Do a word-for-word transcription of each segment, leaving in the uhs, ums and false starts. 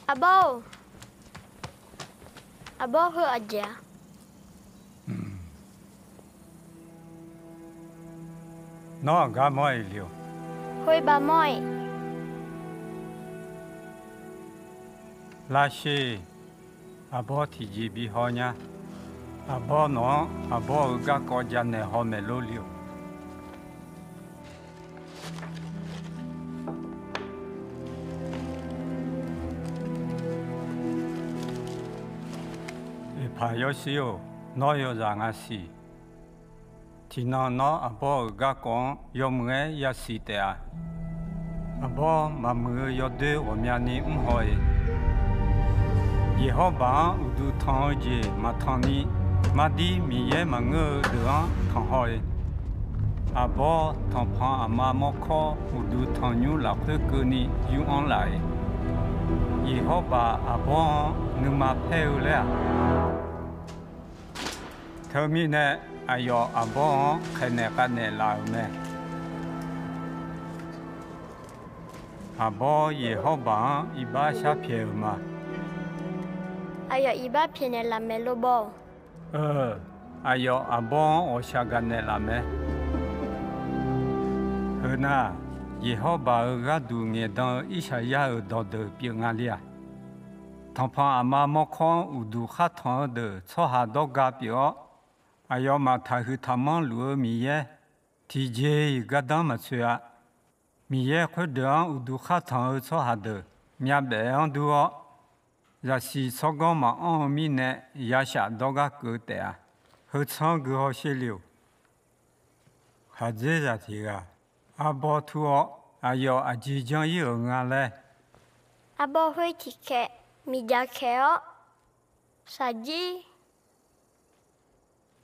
Arbawr-or, arbawr heu aqjeq-a? Nawr aqgar mawr-iq le-or? Khoer bav mawr-iq. Lavsher, arbawr tiqjeq bi haw nya. Arbawr nawq-anr arbawr-euq garkawv janaeq haw maeq lor le-or. Oeqpaq yawshuif-or, nawr yawzaq nga siq. Tiqnan nawr arbawr-euq garkawv-anr yawmuiq-aer yasiq taef-a. Arbawr maqmuiq-eu yawdoer ghawqmyani mrhaw-iq. Yeqhawrbaq-anr uqduq tanq-eu jeq maqtanq ni, mardir Miqyaer maqngeur-eu deuq-anr tanqhaw-iq. Arbawr tanqpanq aqma mawrkawr uqduq tanqnymr lafkhoer keuvni yur-anr laf-iq. Yeqhawrbaq arbawr-anr nuima paer-eu laer-aq, teumirnae aqyawf arbawr-anr khaeqnaeq khavnaeq laf-euq mae. Arbawr Yeqhawrbaq-anr iqbax shar pyaeq-euq ma. Aqyawf iqbax pyaeqnaeq laf maeq lor bawr-or. Aqyawf arbawr-anr ghawqshaq gaqnaeq laf mae. Heu nar, Yeqhawrbaq-euq gharduq ngaeqdan-eu Irsaqyar-euq dawqdeuq pyeuf nga le-aq, tanqpanq aqma mawrkawr-anr uqduq khar tanq-eu deuq tsawrhaq dawrga pyeuf-awr, aqyawfmaf taqhuiq taqmanr luf-eu Miqyaer, tiqjeq-iq gardanr maqtsoeq-a. Miqyaer khoerdeuq-anr uqduq khar tanq-eu tsawrhaq deuq myavbaef-anr dur-awr, zaqsiq tsawrganr maqanr-eu mirnae yashaf dawrgar keuv taef-a. Heu tsanr guihaw sher le-or. Khaqdzerzaq tiq ghaq arbawr tur-awr, aqyawf aqjeq janr-ir-euq nga laer, arbawr khoer tiqkhaeq miqdzaq khaeq-awr, shaqjir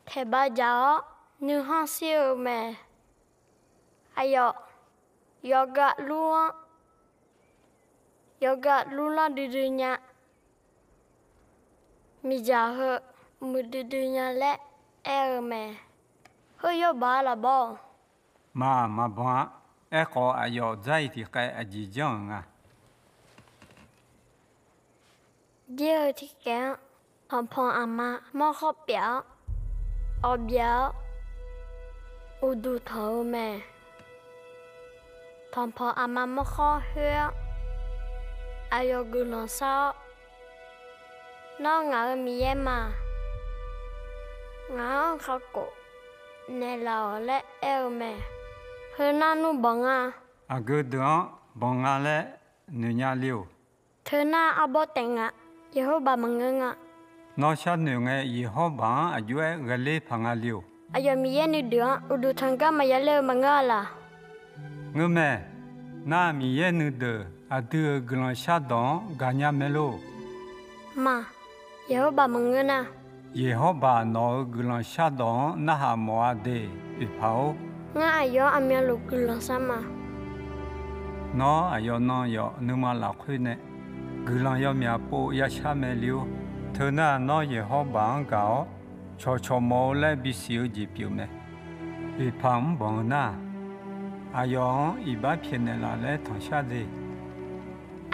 taeqba dzaq-awr nuikhanr shir-eu mae. Aqyawf yawqghaq lur-anr, yawqghaq lurlanr duidui nya, miqdzaq heu muiqdui dui nya laer aer-eu mae. Heu yawbaq-a laf bawr-or. Maq, maqbanq-a. Aerkhawf, aqyawf dzar-iq tiqkhaev aqjeq janr-euq nga. Jir-eu tiqkhaeq-anr, tanqpanq aqma mawrkhawr pyaf-awr, awqbyav-awr, uqduq tanq-eu mae. Tanqpanq aqma mawrkhawr khoer-awr, aqyawf guiqlanq shar-awr, Nawr ngaq-euq Miqyaer ma. Ngaq-anr kakhof naeqlaf-awq laer aer-eu mae. Heu nar nmr banq nga. Aqgeu deuq-anr banq nga laer noeqnya le-or. Teu nar arbawr taef nga. Yeqhawrbaq maqngeur nga. Nawr sharnoeq ngae, Yeqhawrbaq-anr aqjox-aer ghae ler paq nga le-or. Aqyawf Miqyaer nuideuq-anr uqduq tanq gar maqya ler-eu maqngeur-a laq. Ngeur mae. Nar, Miqyaer nuideuq aqdui-euq guiqlanq shardawq-anr gaqnya mae lor. Maq, Yeqhawrbaq maqngeur nar. Yeqhawrbaq nawq-euq guiqlanq shardawq-anr narhaq mawf-a de, oeqpaq-or. Ngar aqyawf-anr aqmyanluf guiqlanq shar ma. Nawr aqyawf nan yawf nuima lafkhoer nae guiqlanq yawmyaq pov yashar mae le-or. Teu nar, nawr Yeqhawrbaq-anr gaq-awr cawqcawq mawf-eu laer bisiq-eu jeq pyeuf mae. Oeqpaq mr banq-eu nar, aqyawf-anr iqbax pyaeqnaeq laf laer tanqshar de.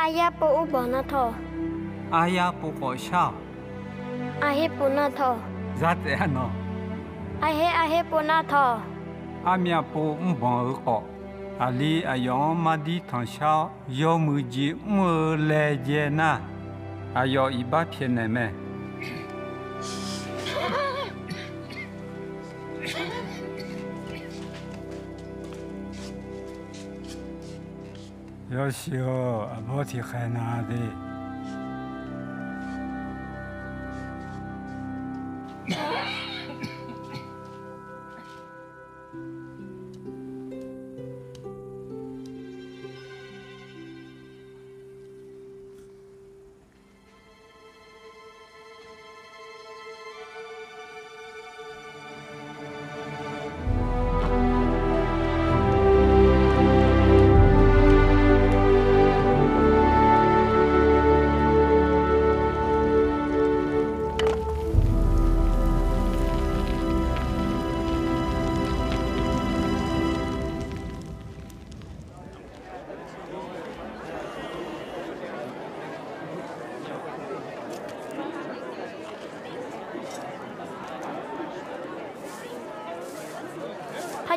Aryar pov ur banq nar tawq. Aryar pov khawf shar-awq. Arher pov nar tawq. Zar taef-a nawq. Arher arher pov nar tawq. Armyav pov mr banq-eu khawf, aqli aqyawf-anr mardir tanqshar-awr yawmuiq jeq mr-eu laejae nar, aqyawf iqbax pyaeqnaeq mae. Yawshuif-eu aqbawr tiqkhaeq na de.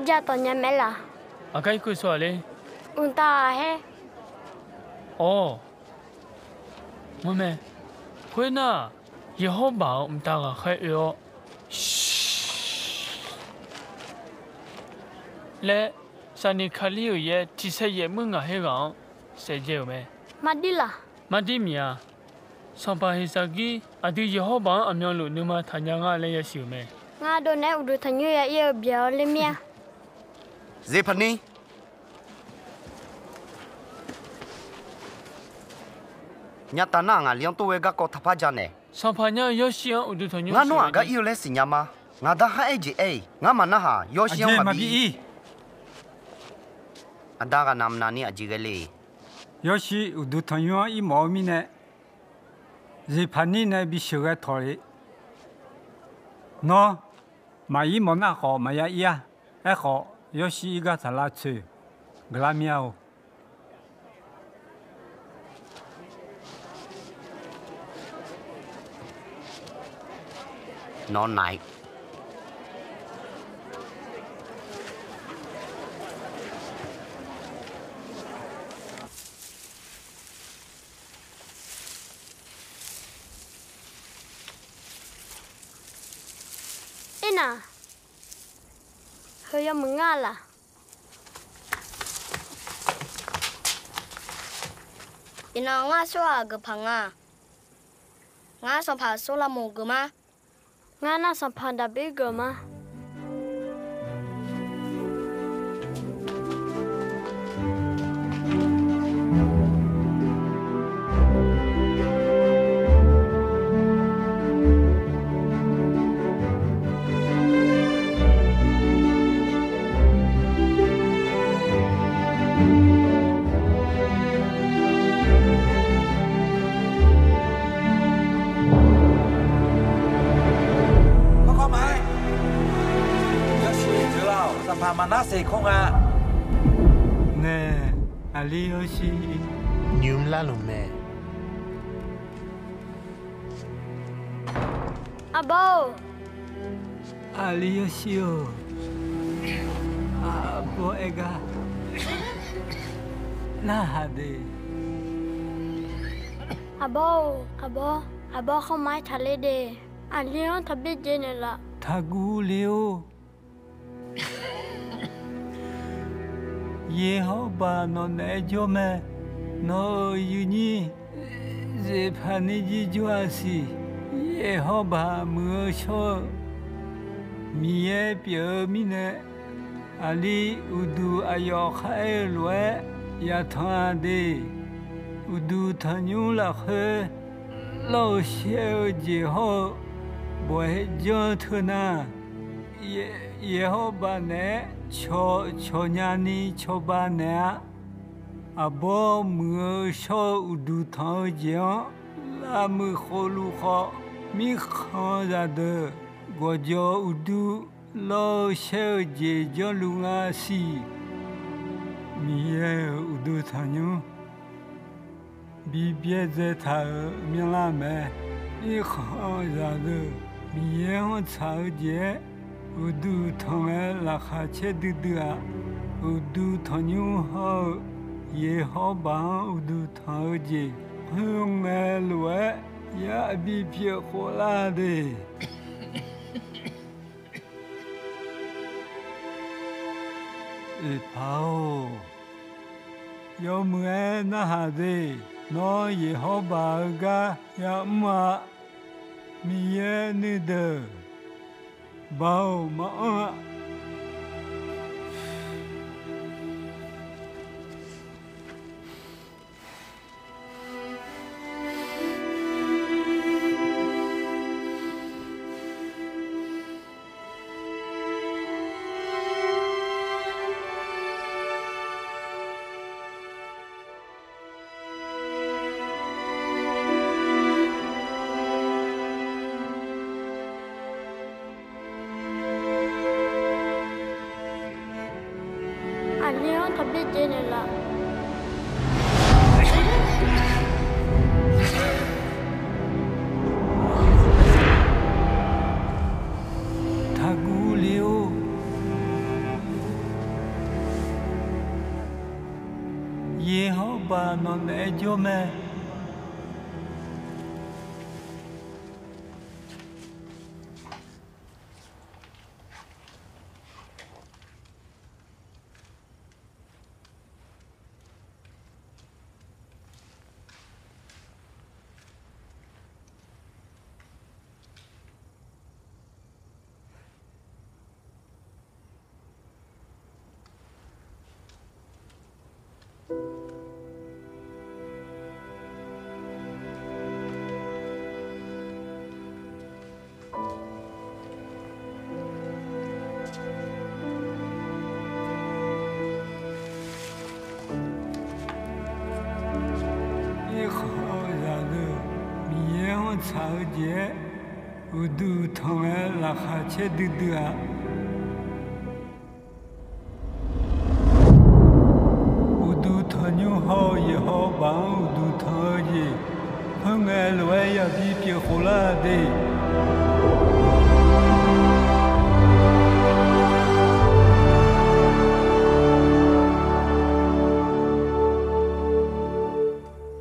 Jar tawq nya mae laq. Aqgar irkeuv sawr-aq le. Mqtav ghaq haer. Awr, mawr mae. Khoernar-aq, Yeqhawrbaq-euq mqtav ghaqkhaer oe-awr, laer Saqniq Kali-euq yaer tiqsaer yaef muir ngaq her ghaq-anr saef dzae-euq mae. Mardir laq? Mardir miq-a. Sanqpaq Heqsaqgir aqdui Yeqhawrbaq-anr aqmyanluf nuima taqnya nga laer yasiq-euq mae. Ngar dov naeq-aer uqduq tanqnymr ya ir-eu byaq-awr ler mir-a. Zeqpaqni, nyataf nar-aq, ngaqli-anr tov-aer garkawv taqpar ja naeq. Sanqpaq nyar-eu Yawrshir-anr uqduq tanqnymr, ngar nawr aqgar ir-eu laer siqnya ma. Ngaq da khar aer jeq aer-iq, ngar maqnar haq. Yawshir-anr maqbi ir. Aqda ghaq navmaqnav ni aqjeq ghae le. Yawshir uqduq tanqnymr-anr irmawf-eu mirnae, Zeqpaqni nae bisheuq ghae tawq le. Nawr maqir mawf nar khawf maqya ir-a. Aerkhawf, Yawshir irgar taq lavtsoeq guiqlar mir-a-or. Nawr naq-ir. Aernar, heu yawmuiq ngar laq? Iqnan ngar sorhaq geuf paq nga. Ngar sanqpaq Sawrlavmoq geuf ma. Ngar nar sanqpaq Daqbir geuf ma. Sanqpaq maqnar seq kawr nga. Nae, aqli Yawshir nymr larluf mae. Arbawr-or. Aqli Yawshir-or, arbawr aer gar narhaq de. Arbawr-or, arbawr, arbawr khanrma-aer taqler de. Aqli-anr taqbi jaev naeqlaf. Taqguv le-or. Yeqhawrbaq nawq naeq-aer jawr mae. Nawq-euq yuifnyir Zeqpaqni jir jawr-a siq. Yeqhawrbaq muiq-eu shawr-eu Miqyaer pyeuf-eu mirnae, aqli uqduq aqyawf kharaer-eu lof-aer yatanq-a de. Uqduq tanqnymr lafkhoer lawr-eu shaer-eu jeq hawr-eu bawq-aer janr teu nar, Yeqhawrbaq naeq-aer cawq cawqnya ni cawba naeq-a. Aqbawr muiq-eu shawr-eu uqduq tanq-eu jeq-anr lavmuiq khofluf khawf, mirkhanq zaqdeuq gawqjawq uqduq lawr-eu shaer-eu jeq janrluf nga siq. Miqyaer-euq uqduq tanqnymr bi byaerdzae taq-euq myanrlar mae. Mirkhanq zaqdeuq Miqyaer-anr tsaq-eu jeq-aer uqduq tanq ngae laqkhaq caer duidui-aq, uqduq tanqnymr hawr-eu Yeqhawrbaq-anr uqduq tanq-eu jeq khoerngae lof-aer yar bi pyeuf khoflar de. Eqpaq-or, yawmuiq-aer narhaq de. Nawr Yeqhawrbaq-eu gar yamr-a. Miqyaer nuideuq baoq maqanr-a. Aqli-anr taqbi jaev naeqlaf. Taqguv le-or. Miqyaer hawr-eu baq nawq naeq-aer jawr mae. Irkhawf zaqdeuq Miqyaer-anr tsaq-eu jeq-aer, uqduq tanq-aer laqkhaq caer duidui-aq, uqduq tanqnymr haw-eu yawqha-euq baq-anr uqduq tanq-eu jeq, khoerngae lof-aer yabi pyeuf khof lar de.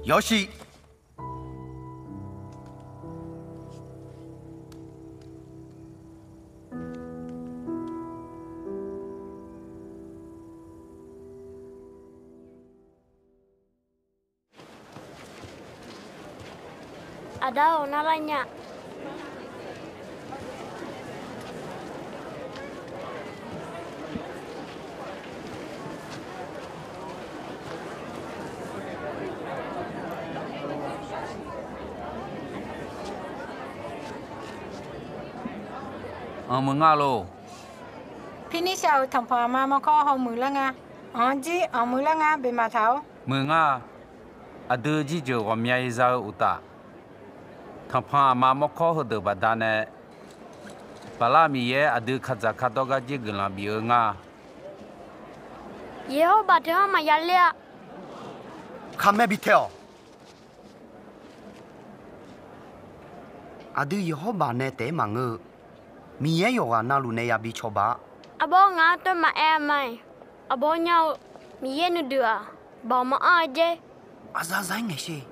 Yawshiq. Aqda-or, narlar nya. Anq muiq nga lor. Pirnirshaq-euq tanqpanq aqma mawrkawr hawmuiq lar nga. Anq-anr jir anq muiq lar nga, beqmaq taq-awr. Muiq nga. Aqdui jirjeuq ghawqmya za-eu uqtaf, tanqpanq aqma mawrkawr heudeuq baqdanae, Baqlar Miqyaer aqdui kadzaq kardawr gar jir guiqlanq bif-eu nga. Yeqhawr baq teu-anr maqya ler-a. Khaqmae bi tae-awq. Aqdui Yeqhawr baq nae taef-aer maqngeur-eu, Miqyaer yawqghaq navluf nae yabi cawba-a. Arbawr ngaq-anr tov maqaer-a ma-iq. Arbawr nya-eu Miqyaer nuideuq-aq, baoq maqanr-a jer. Aqzaf zaf-aer ngaeqsher.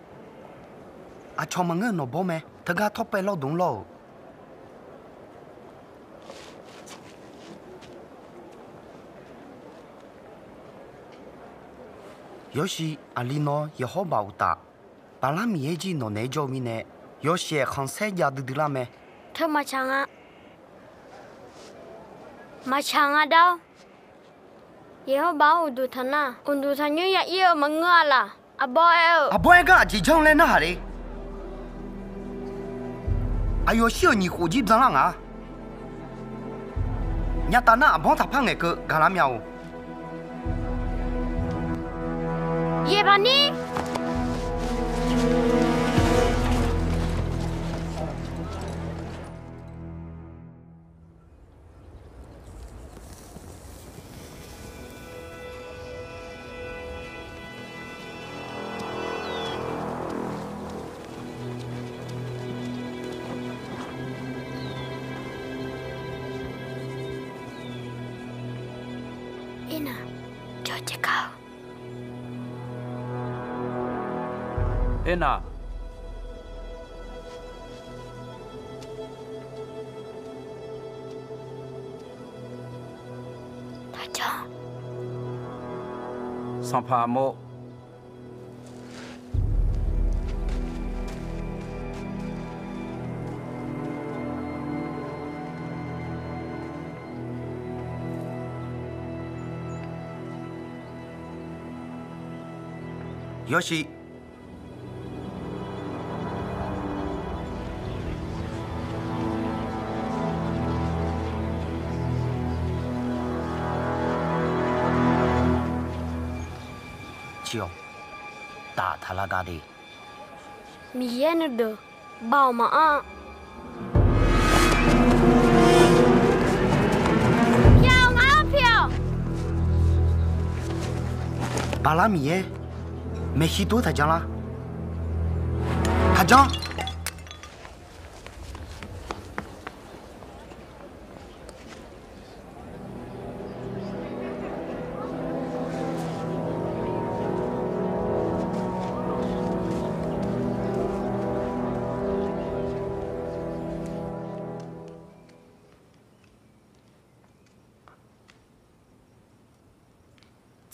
Aqcawq maqngeur-eu nawqbawr mae. Teugar tawr paev lawr dmq lawr-euq. Yawshiq, aqli nawr Yeqhawr baq uqtaf, Baqlar Miqyaer jir nawq naeq-aer jawr-eu mirnae, yawshaef khanqsaer jav duidui lar mae. Teu maqtsaq nga. Maqtsaq nga dar-awr. Yeqhawr baq-anr uqduq tanq nar, uqduq tanqnymr ya ir-eu maqngeur-a laq. Arbawr aer-eu. Arbawr aer gar aqjeq janr laer narhaq le. Aqyawf shir-euq nyiq khof jir byanlar nga. Nyataf nar aqbawr taqpar ngaeqkeuv gaqlar mya-or. Yaeqbaq ni. Ernaq, jawr caev kar-eu. Ernaq. Sanqpaq mawr. Yawshiq. Ciq-awq. Taf taq lar gar de. Miqyaer nuideuq baoq maqanr-a. Pyaq-awq, ngaq-anr pyaq-awq. Baqlar Miqyaer, maeqshi tov taq janlar. Taq janr.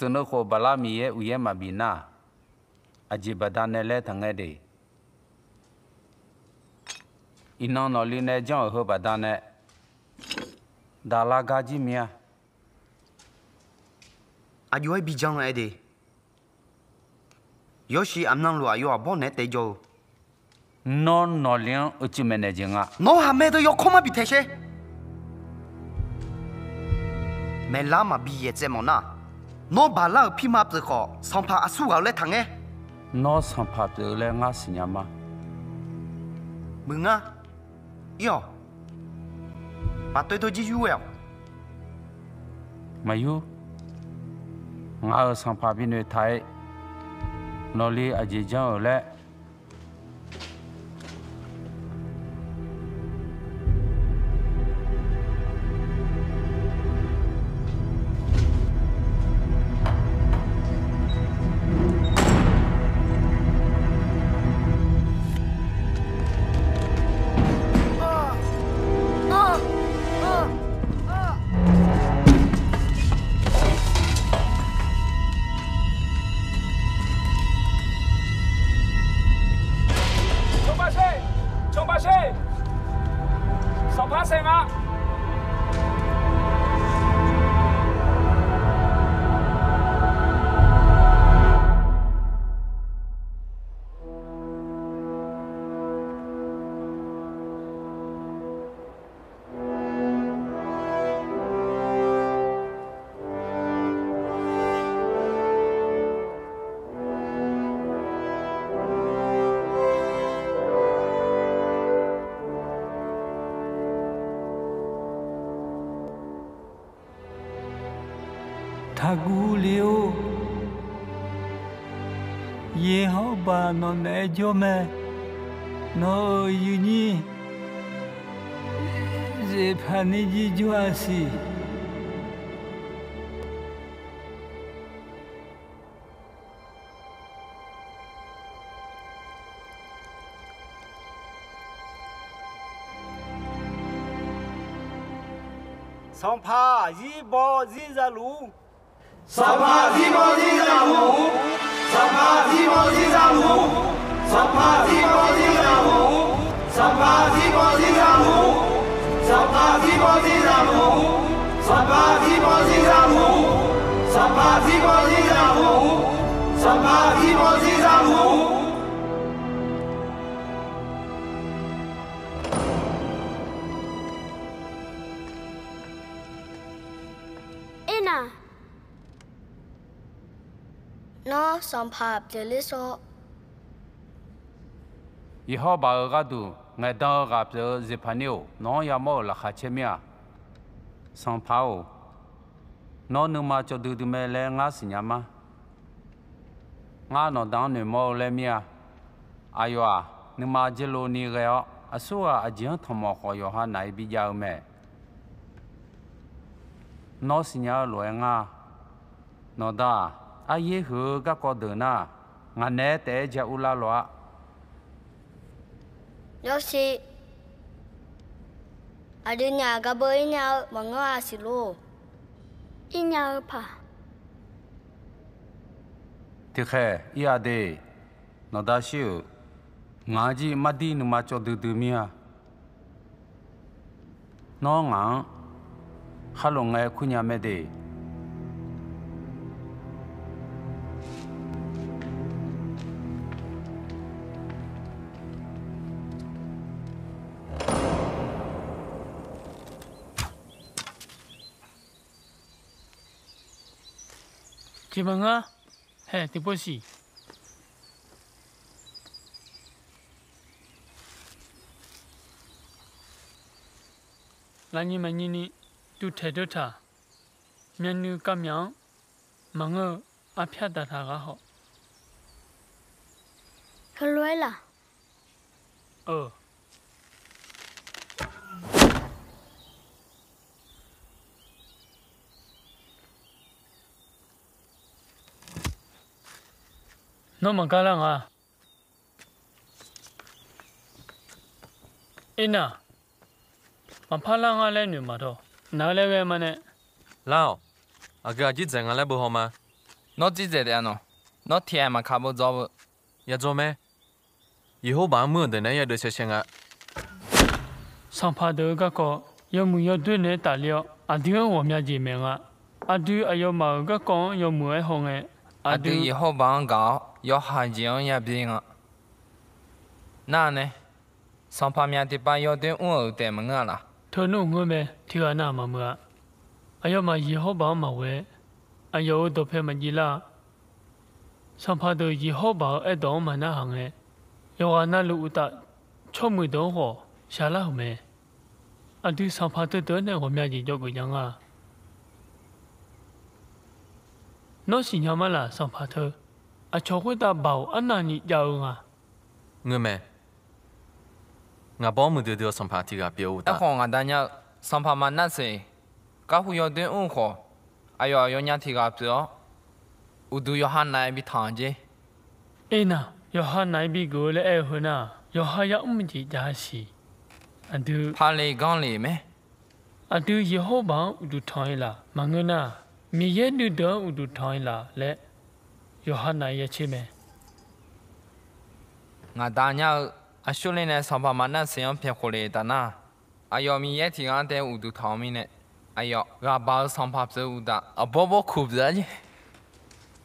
Teuqneuv khof Baqlar Miqyaer uqyaer maqbif nar, aqjeq baqdanae laer taqngae de. Iqnan nawqli nae janr-euq heu baqdanae daqlar gar jir mir-a. Aqjox-aer bi jan-eu aer de. Yawshuif aqmyanluf aqyawf aqbawr naeq-aer taef jawr-eu. Nawr nawqli-anr uicuiv maeqnaeq jeq nga. Nawr haqmae deuq yawkawr marbif taeshaer. Maeqlar maqbi yaeq tsaev mawf nar, nawr Baqlar-euq pirma pyeuf khawf, sanqpaq aqsur ghaq-eu laer taqngaer. Nawr sanqpaq pyeuf-eu laer ngar siqnya ma. Muiq ngar. Ir-awq. Baqtoe dawr jir yur ghae-awq. Maqyur. Ngaq-euq sanqpaq binoeq taq-ir. Nawqli aqjeq janr-euq laer. Sanqpaq saev, sanqpaq saev nga. Taqguv le-or. Yeqhawrbaq nawq naeq-aer jawr mae. Nawq-euq yuifnyir Zeqpaqnir jir jawr-a siq. Sanqpaq zir baw zir za luf-ur. Sanqpaq zir baw zir za luf-ur. Sanqpaq zir baw zir za luf-ur. Sanqpaq zir baw zir za luf-ur. Sanqpaq zir baw zir za luf-ur. Sanqpaq zir baw zir za luf-ur. Sanqpaq zir baw zir za luf-ur. Sanqpaq zir baw zir za luf-ur. Sanqpaq zir baw zir za luf-ur. Ernar, nawr sanqpaq pyeufler sawr. Yeqhawrbaq-euq gharduq ngaeqdan-eu ghaq pyeuf-eu Zeqpaqnir-or, nawq-anr yamawr-euq laqkhaq caer mir-a. Sanqpaq-or, nawr nuima cawv duidui mae laer ngar siqnya ma. Ngar nawqda-anr noeqmawr-eu laer mir-a. Aqyawf-aq, nuima dzaerlov ni ghae-awr, aqsurghaq aqjeq-anr tanqmawf khawf yawqha naq-ir bijav-eu mae. Nawr siqnya-eu lof-aer ngar, nawqda-aq, aryaer huiq-eu garkawv deuq nar, ngaq naeq-aer taef-aer ja urlar lof-ar. Yawshuif, aqdui nyaf garbeuv ir nya-eu maqngeur-a siq lor. Ir nya-eu paq. Tiqkhaeq ir-a de. Nawqda shir-euq, ngaq-anr jir mardir nuima cawv duidui mir-a. Nawr ngaq-anr khar lof ngae kur nya mae de. Jeq maqngeur-a. Hae, tiqpov siq. Lafnyir maqnyir ni tuvtaeq deur taq, myavnuiv kavmyaq-anr maqngeur-eu arpyar daqtaq ghaq haw. Heulof-aer laq? Eu. Nawr maqgar lar nga. Ernar, maqpar lar nga laer noeq maqdawr. Naq-eu laer ghae ma nae. Lar-awq. Aqgeu aqjir dzaeq nga laer beu haw ma. Nawr dzir dzaeq taef-a nawq. Nawr tiq aeq maqkaq beu dzawr beu. Yadzaw mae. Yeqhawrbaq-anr muir-euq deuq naeq-aer yadeuv shaershaer nga. Sanqpaq deuq-eu garkawv yawmuiq yawdoer naeq-aer tafler-awr, aqdui-anr ghawqmya jeq maeq nga. Aqdui aqyawfmaf-euq garkawv-anr yawmuiq-aer haw ngae, aqdui Yeqhawrbaq-anr gaq-awr yawhaiq jeq-anr yabyaer nga. Nar nae, sanqpaq myaq tiqpav yawdoer mr-euq taef maqngeur-a laq? Teu nmr ngeur mae. Tiqghaq nav maqmuiq-a. Aqyawfmaf Yeqhawrbaq-anr maqghoe-aer, aqyawf-euq dawqpae maqjiv lar-a. Sanqpaq deuq Yeqhawrbaq-euq aerdawq-anr maqnarhaq ngae, yawqghaq navluf uqtaf, tsawrmuiq deuq-anr khawf shaqlar-euq mae. Aqdui sanqpaq teudeuq-anr nae ghawqmya jeq jawrgeuf nya nga. Nawr siqnya mar laq, sanqpaq teu. Aqcawq khoertav baoq arnavni jav-eu nga. Ngeur mae. Ngaq bawr muiqdui dui-awr sanqpaq tiq ghaq pyeuf-eu uqtaf. Aerkhawf ngaq da nya-eu, sanqpaq maqnavseq-iq, garhu yawdoer mr-eu khawf, aqyawf aqyawfnyaf tiq ghaq pyeuf-awr, uqduq yawqha naf-aer bi tanq-eu jer. Aernar, yawqha naf-aer bigeuf-eu laer aer-eu heu nar, yawqha yamr jeq jav-a siq. Aqdui pale ganr le mae. Aqdui Yeqhawrbaq-anr uqduq tanq-ir laf? Maqngeur nar, Miqyaer nuideuq-anr uqduq tanq-ir laf laer yawqha naf-aer ya tser mae. Ngaq da nya-eu, aqsurler nae sanqpaq maqnavseq-anr pyaeq khof le taf nar, aqyawf Miqyaer tiq ghaq-anr tae uqduq tanq-eu mirnae, aqyawf ghaqbaq-eu sanqpaq pyeuf-eu uqtaf, aqbawr bawrkuq pyeuf-a jer.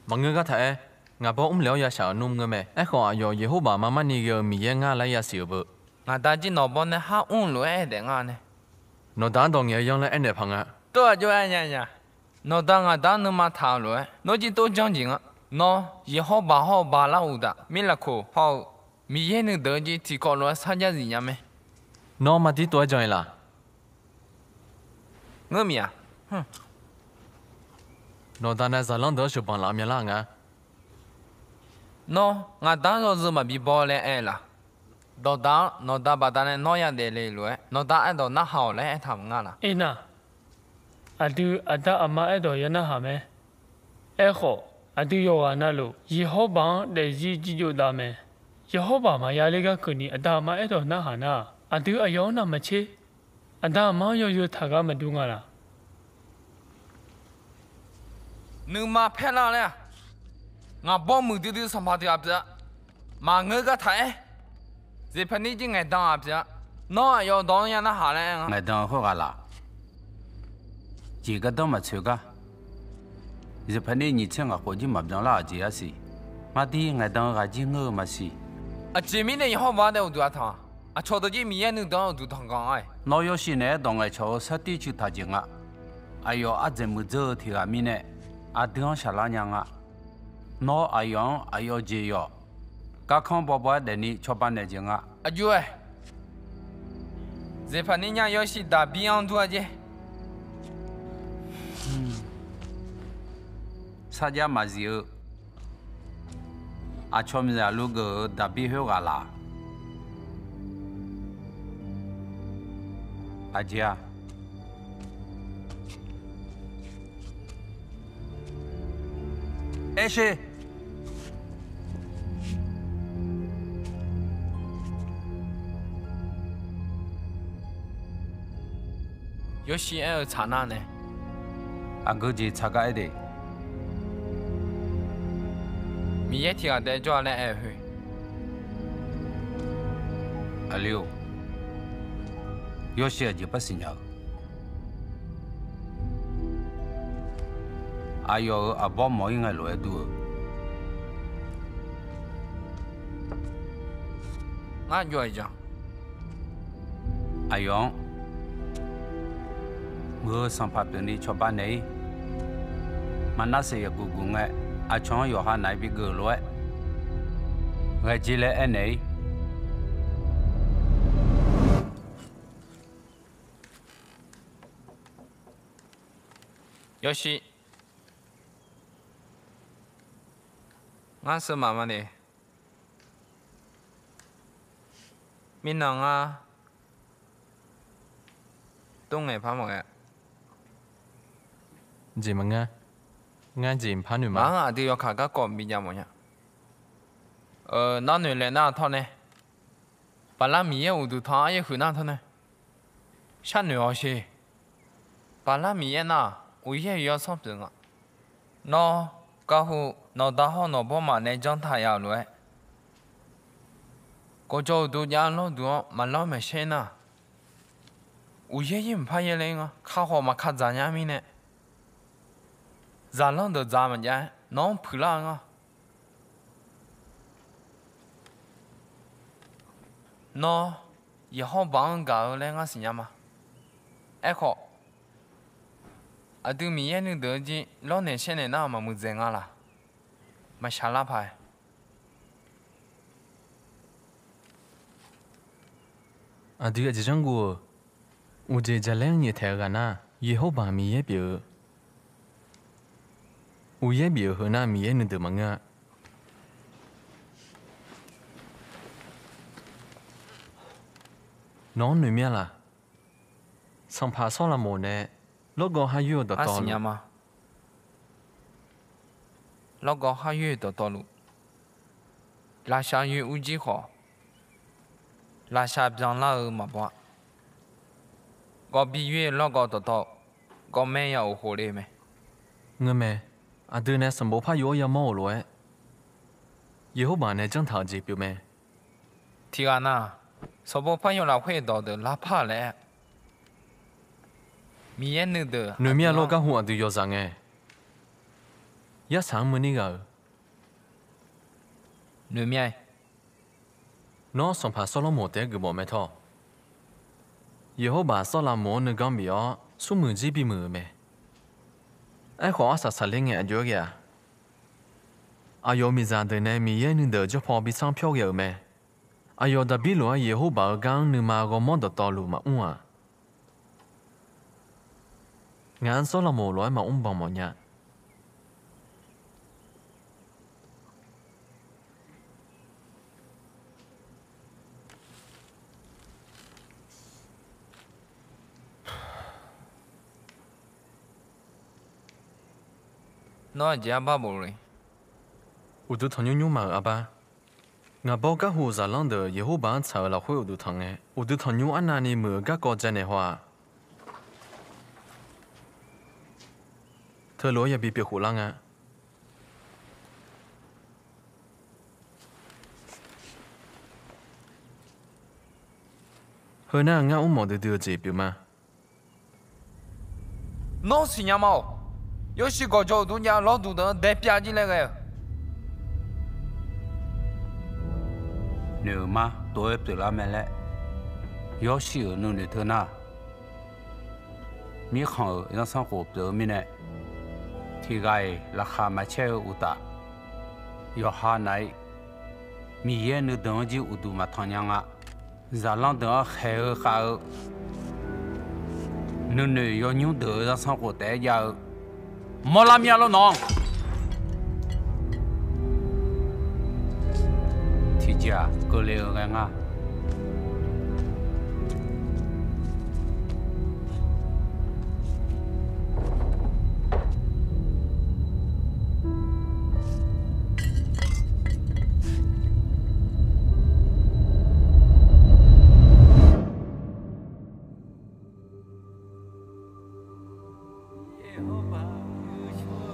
Maqngeur gar taq-aer, ngaq bawr mrlaeq-awr yashaq-euq nmr ngeur mae. Aerkhawf, aqyawf Yeqhawrbaq mar mar ni ghae-eu Miqyaer ngar laer yasiq-euq beu. Ngaq da jir nawq bawr nae har mrluf-aer aer daef ngar nae, nawq da-anr dawq ngaeq-eu yanr laer aernaeq paq nga. Tov-aq jov-aer nya nya. Nawq da ngaq da-anr nuima taq-eu lof-aer, nawr jir tov janr jeq nga. Nawr Yeqhawrbaq hawr-eu Baqlar uqtaf, Mirlaqkoq hawr-eu Miqyaer nuideuq-eu jir tiqkawv lof-aer sarjax zif nya mae. Nawr mar dir tov-aer jan-ir laf? Ngeur miq-aq. Nawq da nae zaqlanr deuq-anr sheuqbanq laf mya lar nga. Nawr ngaq da-anr yawzeu maqbi baw laer aer laf? Dawqdaq-anr nawq da baqdanae nawr yadaef le lof-aer, nawq da aerdawq narhaq-awq laer aertaq maqnga laf? Aernar, aqdui aqda aqma aerdawq ya narhaq mae. Aerkhawf, aqdui yawqghaq navluf Yeqhawrbaq-anr daefzir jirjov dav mae. Yeqhawrbaq maqya ler gar keuvni aqda aqma aerdawq narhaq nar, aqdui aqyawf-anr navmaqtser, aqda aqma-anr yawzeu taq gar maqdur nga laf? Nuima paerlar laer-aq, ngaq bawr muiqdui dui sanqpaq tiq ghaq pyeuf-a. Maqngeur gar taq-aer, Zeqpaqnir jir ngaeqdan-aq pyeuf-a. Nawr aqyawf dawq-anr ya narhaq laer aer nga. Ngaeqdan khoerghaq laf? Jeq gardanr maqtsoeq gar, Zeqpaqnir nyiq tser ngaq khof jir maqbyan lar-euq jeq arsiq. Mar dir ngaeqdan-eu ghaq jir ngeur-eu maqsiq. Aqjeq mirnae Yeqhawrbaq-anr daef uqduq-a tanq-a? Aqcawq deuq jir Miqyaer nuideuq-anr uqduq tanq ganq-a. Nawr yawshuif naeq-aer dawq ngaeqcawq-eu sartir cuiq taq jeq nga. Aqyawf ardzaeq muiqdzeur-eu tiq ghaq mirnae, aqdui-anr shaqlar nya nga. Nawr aqyawf-anr aqyawf jeq yawf, garkanr bawbaw-aer daefni cawba naeq jeq nga. Aqjox-aer, Zeqpaqnir nyar yawshuif Daqbir-anr dur-a jer. Sarjax maqzif-eu aqcawq miqzaq lugeuf-eu Daqbir khoerghaq laf? Aqjeq-a? Aer sher. Yawshuif aer-eu tsaq nar nae, aqgeu jeq tsaq gar aer de. Miqyaer tiq ghaq taef jawr-a laer aer-eu khoer, aqli-or, yawshuif aqjeq par siqnya-eu? Aqyawf-euq aqbawr mawq-ir ngae lof-aer dur-eu. Ngar jov-aer jan. Aqyawf-anr muiq-eu sanqpaq pyeufni cawba naeq-ir. Maqnarseq yawqguq guq ngae, aqcawq-anr yawqha naq-aer bigeuf-eu lof-aer ghae jer laer aernaeq-ir. Yawshuif, ngar seumaf maqnaeq. Mirnan ngar tov ngaeq par maqghae. Jeq maqngeur. Ngar jeq mqpar noeq ma. Ngaq-anr aqdui yawkaq garkawv bijav mawf nya. Nar noeq laeq nar tawr nae, Baqlar Miqyaer uqduq tanq-anr yaer huiq nar tawr nae, sharnoeq hawsher. Baqlar Miqyaer nar-aq, Uqyaer-euq yawsanr pyeuf nga. Nawr Garhu, nawqda hawr nawqbawr maf nae janr taq ya-euq lof-aer, gawqjawq uqduq jav lawrduq-anr maqlanr maeqshaer nar, uqyaer yaer maqpar yaerler ngar. Kakhof maqka dzaq nya mirnae, zaqlanr deuq dzaq maqjav-aer nawq-anr puiqlar-eu ngar. Nawr Yeqhawrbaq-anr gaq-eu laer ngar siqnya ma. Aerkhawf, aqdui Miqyaer nuideuq-eu jir lawrnaeq shaernaeq nar maqmuiq dzaeq nga laq? Maqshaq lar paq-aer. Aqdui aqjeq janrguf-euq, uqjeq jaqlaer-anr nyaeftaeq-eu ghaq nar, Yeqhawrbaq Miqyaer pyeuf-eu, uqyaer bif-euq heu nar Miqyaer nuideuq maqngeur-a. Nawq-anr noeqmya laq? Sanqpaq Sawrlaqmoq nae lawrgawv har yoer-eu dawqtawvluf, lawrgawv har yoer-eu dawqtawvluf, laqshaq yoer urjir khawf, laqshaq byanlar-eu maqbaw-a. Gawv bi yoer-eu lawrgawv dawqtawv gawv maer ya of khof le-eu mae. Ngeur mae. Aqdui nae sanqbof par yov-anr yamawr-euq lof-aer, Yeqhawrbaq nae janr taq-euq jeq pyeuf mae. Tiqghaq nar, sanqbof par yov lafkhoer dawqdeuq larpar laer, Miqyaer nuideuq noeqmya lor. Garhu aqdui yawzaq ngae, yarsaq-anr muiqni ghaq-euq, noeqmya-aer, nawr sanqpaq Sawrlaqmoq taef-aer geufmawf mae tawr. Yeqhawrbaq Sawrlaqmoq-anr nuiganr bif-awr smrmuiq jir bimuiq-euq mae. Aerkhawf, arsaq saqler ngae aqjox-aer ghae-aq, aqyawf-euq miqzaq deuq nae Miqyaer nuideuq jawrpaw bi sanr pyawr ghae-euq mae. Aqyawf Daqbir lof-aer Yeqhawrbaq-euq gar-anr nuima ghawrmawr dawqtawvluf maqmr-aq, ngaq-anr Sawrlaqmoq lof-aer maqmr banq mawf nya. Nawr aqjeq arbar bof le? Uqduq tanqnymr nymrma-euq arbar. Ngaq bawr Garhu zaqlanr deuq Yeqhawrbaq-anr tsaq-euq lafkhoer uqduq tanq ngae, uqduq tanqnymr arnavni muiq-euq garkawv janaeq haw-aq, teulof-aer yabi pyeuf khof lar nga. Heu nar ngar mrmawf duidui-eu jeq pyeuf ma. Nawr siqnya ma-awq. Yawshuif gawqjawq uqduq jav lawrduq deuq-anr daepyav jir laer ghae-eu, noeq-euq mar tov-aer pyeuflar mae laer Yawshuif-euq nuinoeq teu nar, mirkhanq-euq zanrsanrkhof pyeuf-eu mirnae, tiqghaq-iq laqkhaq maqcaer-eu uqtaf, yawqha nav-ir Miqyaer nuideuq-anr jir uqduq maqtanq nya nga. Zaqlanr deuq-anr khaeq-eu khav-eu nuinoeq yawnymr deuq-euq zanrsanrkhof taef-aer jav-eu mawrlar mir-a lor nawq. Tiqjeq-aq keuvle-eu ghae nga. Yeqhawrbaq muiq-eu shawr-eu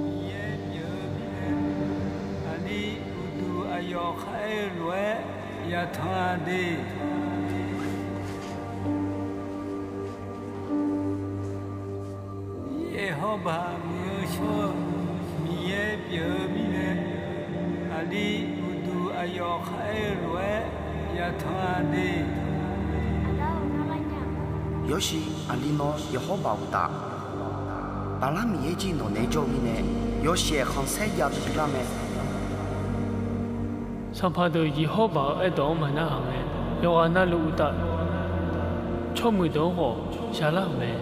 Miqyaer pyeuf-eu mirnae, aqli uqduq aqyawf khar-aer-eu lof-aer yatanq-a de. Yeqhawrbaq muiq-eu shawr-eu Miqyaer pyeuf-eu mirnae, aqli uqduq aqyawf khar-aer-eu lof-aer yatanq-a de. Yawshuif aqli nawr Yeqhawrbaq uqtaf, Baqlar Miqyaer jir nawq naeq-aer jawr-eu mirnae, yawshaef khanqsaer jav duidui lar mae. Sanqpaq deuq Yeqhawrbaq-euq aerdawq-anr maqnar-euq mae. Yawqghaq navluf uqtaf, tsawrmuiq deuq-anr khawf shaqlar-euq mae.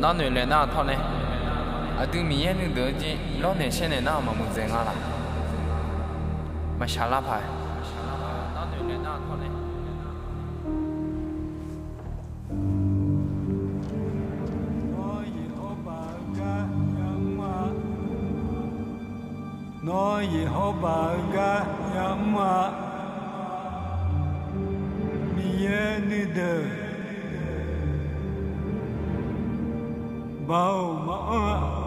Narnoeq laeq nar tawr nae, aqdui Miqyaer nuideuq-eu jir lawrnaeq shaernaeq nar maqmuiq dzaeq nga laq? Maqshaq lar paq-aer. Nawr Yeqhawrbaq-euq gar yamr-a. Nawr Yeqhawrbaq-euq gar yamr-a. Miqyaer nuideuq Baoq maqanr-a.